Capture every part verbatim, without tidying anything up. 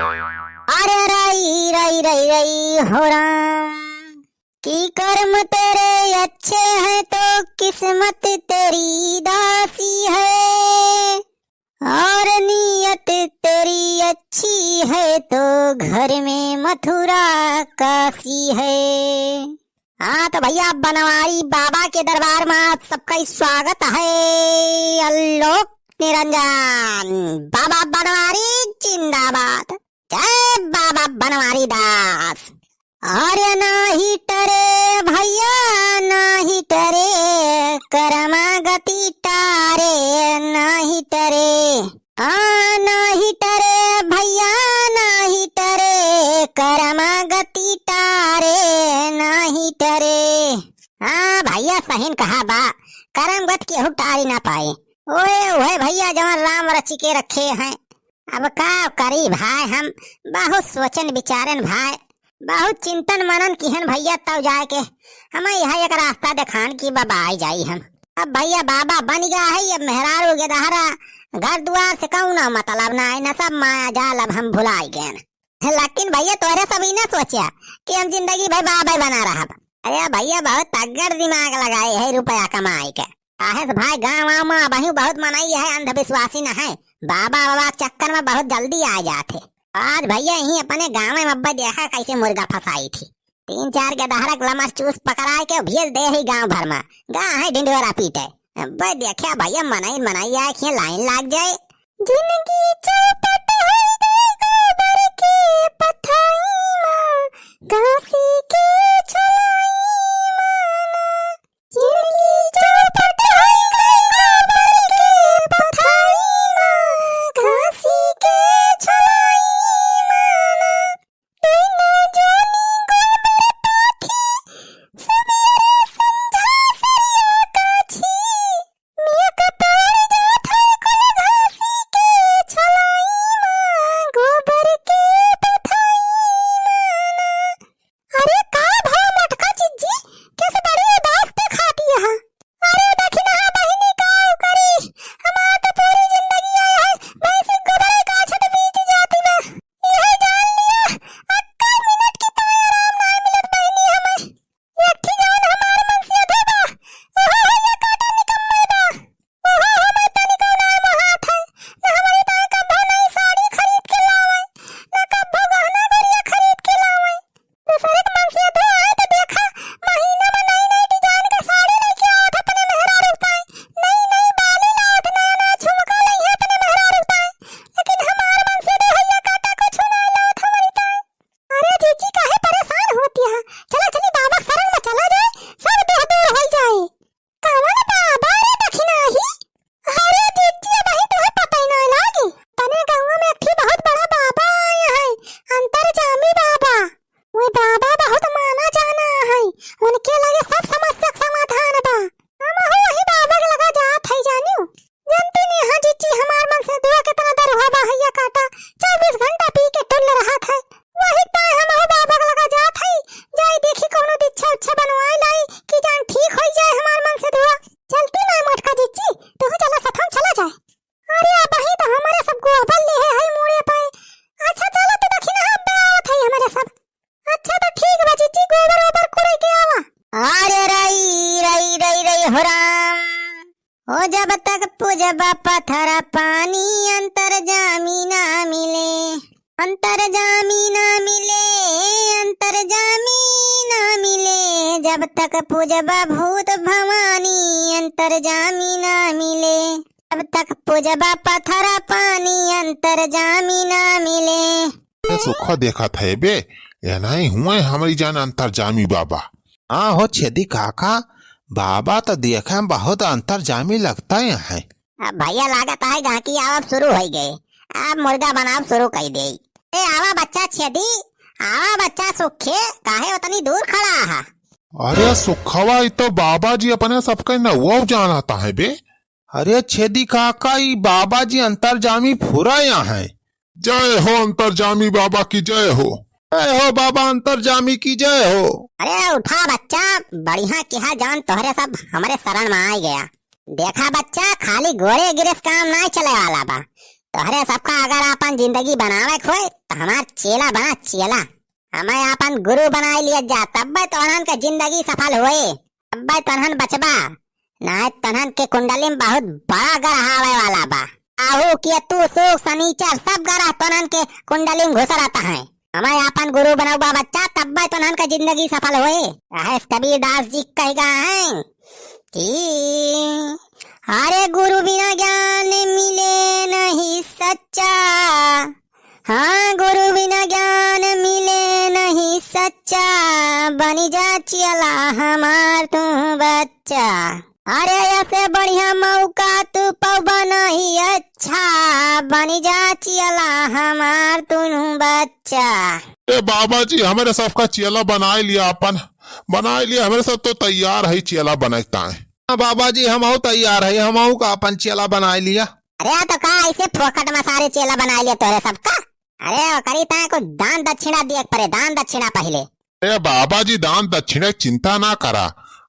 अरे रई, रई, रई, रई, हो राम, कि कर्म तेरे अच्छे हैं तो किस्मत तेरी दासी है, और नीयत तेरी अच्छी है तो घर में मथुरा काशी है। हाँ, तो भइया, बनवारी बाबा के दरबार मा आप सबका ही स्वागत है। आलोक निरंजन, बाबा बनवारी जिंदाबाद। जय बाबा बनवारी दास। अरे नाही टरे भइया, नाही टरे, करमा गति टारे, नाही टरे। आ, नाही टरे भइया, नाही टरे, करमा गति टारे, नाही टरे। हाँ भइया, सहीन कहा बा, करम गत केहू टारी ना पाए। ओए, ओए भइया, जवन राम रचि के रखे हैं। अब का करी भाई, हम बहुत सोचन विचारन भाई, बहुत चिंतन मनन किहन भइया, तब जाए के हमें यह एक रास्ता देखान कि बाबा आई जाई हम। अब भइया बाबा बन गया है, अब मेहरारू के दहरा घर दुआर से कौनो मतलब ना है, न सब माया जाल अब हम भुलाई गए। लेकिन भइया तोहरे सब ई ना सोचा कि हम जिंदगी भर बाबा बना रहब। अरे भइया बहुत तगड़ दिमाग लगाए है रुपया कमाए के। काहे से भाई गाँव वाँव में अबहियों बहुत मनई है, अंधविश्वासी न है। बाबा बाबा के चक्कर में बहुत जल्दी आ जात है। आज भइया यहीं अपने गाँव में अब्बे देखा कैसे मुर्गा फंसाई थी। तीन चार के दहरक लमर चूस पकड़ाए के भेज दे ही गाँव भर में। गा है ढिंढोरा पीटे। अब्बे देखा भइया मनई मनई आए के लाइन लाग जाए। जिंदगी चौपट होई गई गोबर के पथाई मा, घासी के छोलाई मा ना। जिंदगी चौपट होई गई गोबर के पथाई मा, घासी के छोलाई मा ना। दुनो जोनी गोबर पाथी, सबेरे संझा सरिया काछी। मिया का पड़ जात है कुल घासी के छोलाई मा, गोबर के पथाई मा ना। अरे का भा मोटका जिज्जी, कैसे बड़ी उदास देखाती है? अरे देखी ना बहिनी, का करी, हमार तो पूरी जिंदगी आया है भैंसी गोबर काछत बीत जाती बा। यह जान लिया, अक्का मिनट की तो आराम ना मिलत बहिनी हमें। यठी जवन हमार मन से अधू बा, ओहो है ये काटा निकम्मे बा। ओहो हमें तनिको ना मोहात है, न हमारी दाई कब्बो नई साड़ी खरीद के लावे, न कब्बो गहना गुरिया खरीद के लावे। दूसरे के मन से अधू आए तो देखा, महीना में नई नई डिजाइन के साड़ी लेके आवत अपने मेहरारू ताई, नई नई बाली लावत, नया नया झुमका लइहे अपने मेहरारू ताई, लेकिन हमार मन से अधू है ये काटा कुछ ना लावत हमारी ताई। अरे जीजी काहे परेशान होती है? चला चली बाबा शरण में चला जाए, सब दुख दूर हो जाए। कवन बाबा रे दखिनाही? अरे जीजी अबही तुम्हें पता ही ना लागी। तने गाँव में एक ठी बहुत बड़ा बाबा आया है, अंतर्जामी बाबा। वे बाबा बहुत माना जाना है, उनके लगे सब समस्या के समाधान बा। हम वही बाबा के लगा जात है जानियो। जनती नहीं हाँ जीजी हमार मन से दुआ कितना दर हुआ बा हैया काटा, चउबीस घंटा पी के टुल्ल रहत है। वही ताय हम हो बाबा के लगा जात है, जाई देखी कौनो दीक्षा उच्छा बनवाए लाई कि जान ठीक होई जाए हमार मन से दुआ। चलती ना मोटका जीजी, तू चला साथ हम चला जाए। अरे अबही तो हमारे सब गोबर ले है, है मुड़े पे। अच्छा चला तो दखिना हम बे आवत है हमारे सब। अच्छा तो ठीक बा जीजी, गोबर ओबर कुड़े के आवा। अरे रई, रई, रई, रई, हो राम। ओ जब तक पूजबा पत्थर पानी अंतर्जामी ना मिले, अंतर्जामी ना मिले, अंतर्जामी ना मिले, जब तक पूजबा भूत भवानी अंतर्जामी ना मिले, जब तक पूजबा पत्थर पानी अंतर्जामी ना मिले। ए सुखा देखत है बे, ए नहीं हुए हमारी जान अंतर्जामी बाबा। हाँ हो छेदी काका, बाबा तो देखे में बहुत अंतर्जामी लगता है। अब भैया लागत है गाहकी आवब शुरू हो गए, अब मुर्गा बनाब शुरू कर दे। ए आवा बच्चा छेदी, आवा बच्चा सुखे, काहे उतनी दूर खड़ा है? अरे सुखवा, ई तो बाबा जी अपने सबके नौवा जानता है बे। अरे छेदी काका, ई बाबा जी अंतर्जामी फुरा यहाँ है। जय हो अंतर्जामी बाबा की जय हो। जय हो बाबा अंतर्जामी की जय हो। अरे उठा बच्चा, बढ़िया किहा जान तोहरे सब हमरे शरण में आ गया। देखा बच्चा, खाली गोड़े गिरे से काम नाहीं चले वाला बा, तोहरे सबका अगर आपन जिंदगी बनावे के होए, त हमार चेला बना, चेला। हमें आपन गुरु बनाई लिया जा, तब्बे तोहन के जिंदगी सफल होए, तब्बे तोहन बचबा। नाहीं तोहन के कुंडली में बहुत बड़ा ग्रह आवे वाला बा। राहु, केतु, शुक, शनिचर, सब ग्रह तोहन के कुंडली में घुस रहता है। हमें आपन गुरु बनउबा बच्चा, तब्बे तोहन के जिंदगी सफल होए। काहे कबीरदास जी कह गए हैं कि अरे गुरु बिना ज्ञान मिले नहीं सच्चा, हाँ, गुरु बिना ज्ञान मिले नहीं सच्चा, बनि जा चेला हमार तू बच्चा। अरे ऐसे बढ़िया मौका तू पौबा नहीं अच्छा, बनि जा चेला हमार तू बच्चा। ए बाबा जी, हमरे सबका चेला बनाए लिया आपन, बनाए लिया, हमरे सब तो तैयार है चेला बने ताए। हाँ बाबा जी, हमहू तैयार है, हमहू का आपन चेला बनाए लिया। अरे तो का ऐसे फोकट में सारे चेला बनाए लिया तोहरे सबका? अरे ओकरी ताए कुछ दान दक्षिणा दिए के पड़े, दान दक्षिणा पहिले। ए बाबा जी, दान दक्षिणा के चिंता ना करा,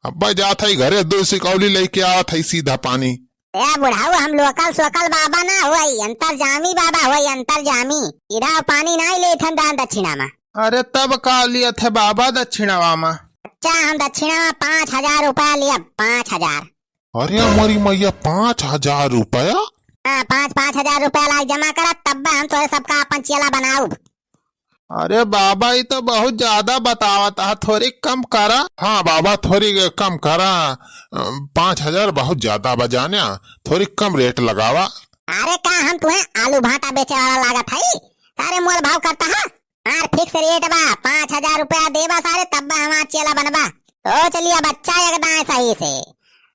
अब्बे जात है घरे दो सिकौली लेके आवत है सीधा पानी। ए बुढ़ऊ, हम लोकल सोकल बाबा ना होई, अंतर्जामी बाबा होई, अंतर्जामी। सीधा पानी नाहीं लेत हम दान दक्षिणा में। अरे तब का लियत है बाबा दक्षिणावा में? अच्छा, हम दक्षिणा में पाँच हजार रुपया लिया, पाँच हजार। अरे मोरी मैया, पाँच हजार रुपया? हाँ, पाँच, पाँच हजार रुपया लाग जमा करा, तब हम तोहरे सबका आपन चेला बनाउब। अरे बाबा, ई तो बहुत ज्यादा बतावत ह, थोड़ी कम करा। हाँ बाबा, थोड़ी कम करा, अ, पाँच हजार बहुत ज्यादा बा जाने, थोड़ी कम रेट लगावा। अरे का हम तुहे आलू भाटा बेचे वाला लागत हई? सारे मोल भाव करता है। हमार fix रेट बा, पाँच हजार रुपया देबा सारे, तब बा हमार चेला बनबा। सोच लिया बच्चा एकदम सही से।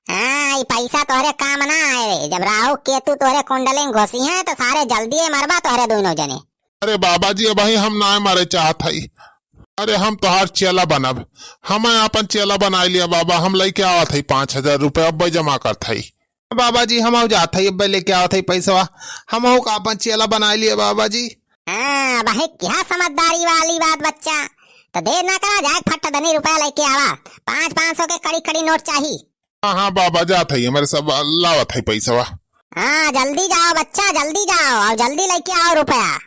हाँ, ई पैसा तोहरे काम ना आए रे। जब राहु केतु तोहरे कुंडली में घुसी हैं, तो सारे जल्दी ही मरबा तोहरे दोनों जने। अरे बाबा जी, अबही हम ना मरे चाहत हई। अरे हम तोहार चेला बनब, हमें आपन चेला बनाए लिया बाबा। हम लेके आवत हई पाँच हजार रुपया, अब्बे जमा करत हई। बाबा जी, हम जात हई, अब्बे लेके आवत हई पैसवा, हमहू का आपन चेला बनाए लिया बाबा जी। हाँ, अबही क्या समझदारी वाली बात बच्चा, तो देर ना करा, जाए फट दनी रुपया लेके आवा, पाँच पाँच सौ के कड़ी कड़ी नोट चाही। हाँ हाँ बाबा, जात हई, हमरे सब लावत हई पैसवा। हाँ, जल्दी जाओ बच्चा, जल्दी जाओ और जल्दी लेके आओ रुपया।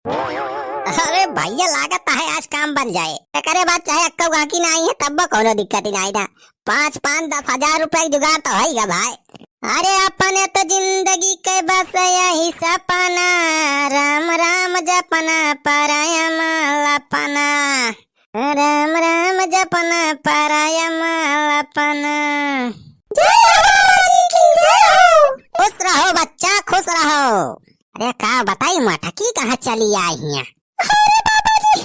अरे भैया, लागत है आज काम बन जाए। एकरे बाद चाहे अक्का गाकी ना आई है, तब कौनो दिक्कत ही ना आई ना। पाँच, पाँच, दस हजार रुपया के जुगाड़ तो है ही भाई। अरे अपने तो जिंदगी के बस यही सपना, राम राम जपना, पराया माल अपना। राम राम जपना, पराया माल अपना। जय हो बाबा जी की, जय हो। खुश रहो बच्चा, खुश रहो। अरे का बताई, मटकी कहाँ चली आई हियाँ? अरे बाबा जी,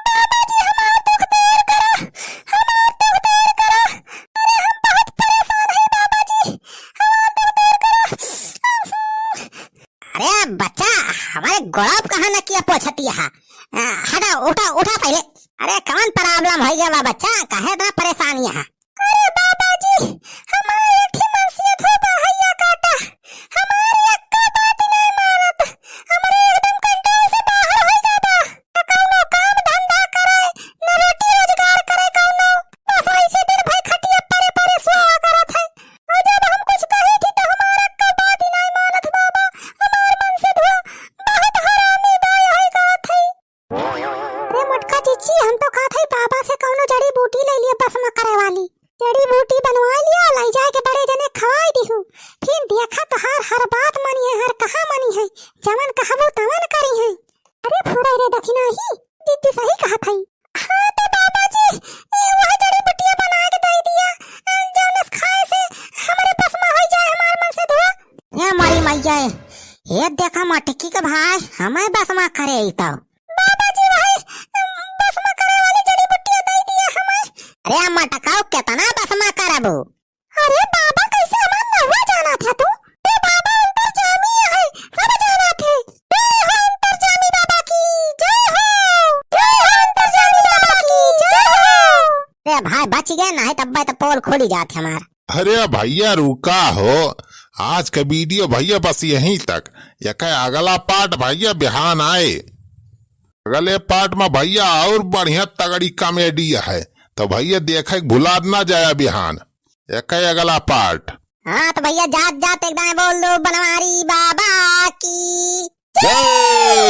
बाबा जी, हमार दुख दूर करा, हमार दुख दूर करा। अरे हम बहुत परेशान है बाबा जी, हमार दुख दूर करा। अरे बच्चा, हमारे गोड़वा पे कहाँ नकिया पोंछतिया है? आ, हटा, उठा, उठा पहिले। अरे कौन problem होइ गया बा बच्चा, काहे इतना परेशान यहाँ? अरे बाबा जी, हमार एक ठे मनसेधुआ बा, हइया काटा। हमार एक्को बात नाहीं मानत। हमरे एकदम control से बाहर होइ गया बा। न कौनो काम धंधा करे, न रोटी रोजगार करे कौनो। बस ऐसे दिन भर खटिया परे परे सोआ करत है। और जब हम कुछ कही थी तो हमार एक्को बात ही नाहीं मानत बाबा। हमार मनसेधुआ बहुत हरामी बा, यही कहत है। अरे मोटका चीची, हम तो कहत हई बाबा से कौनो जड़ी बूटी ले लिया भस्म करे वाली। जड़ी बूटी बनवा लिया, ले जाए के बड़े जने खवाई दिहू। फिर देखा तोहार हर बात मानी है, हर कहा मानी है। जवन कहबू तवन करी है। अरे फुरै रे दखिनाही, दीदी सही कहत हई। हाँ तो बाबा जी, ये वह जड़ी बूटिया बना के दे दिया, जौन खाए से हमरे भस्म हो जाए, हमार मनसेधुआ। हे मोरी मैया, ये देखा मटकी के भाई, हमें भस्म करे ई तो। बाबा जी भाई, भस्म करे वाली जड़ी बूटिया दे दिया हमें। अरे मटकाऊ, कितना भस्म करबू? अरे बाबा, कैसे हमार नौवा जाना था तू? अरे बाबा अंतर्जामी है, सब जाना थे। जय हो अंतर्जामी बाबा की, जय हो। जय हो अंतर्जामी बाबा की, जय हो। अरे भाई बच गए, नहीं तब तो पोल खुली जात हमार। अरे भैया रुका हो, आज का video भैया बस यहीं तक। यका अगला part भैया बिहान आए। अगले part में भैया और बढ़िया तगड़ी comedy है, तो भैया देखे के भुलात ना जाया बिहान। यका अगला part। हाँ तो भैया जात जात एक दाएं बोल दो बनवारी बाबा की। जय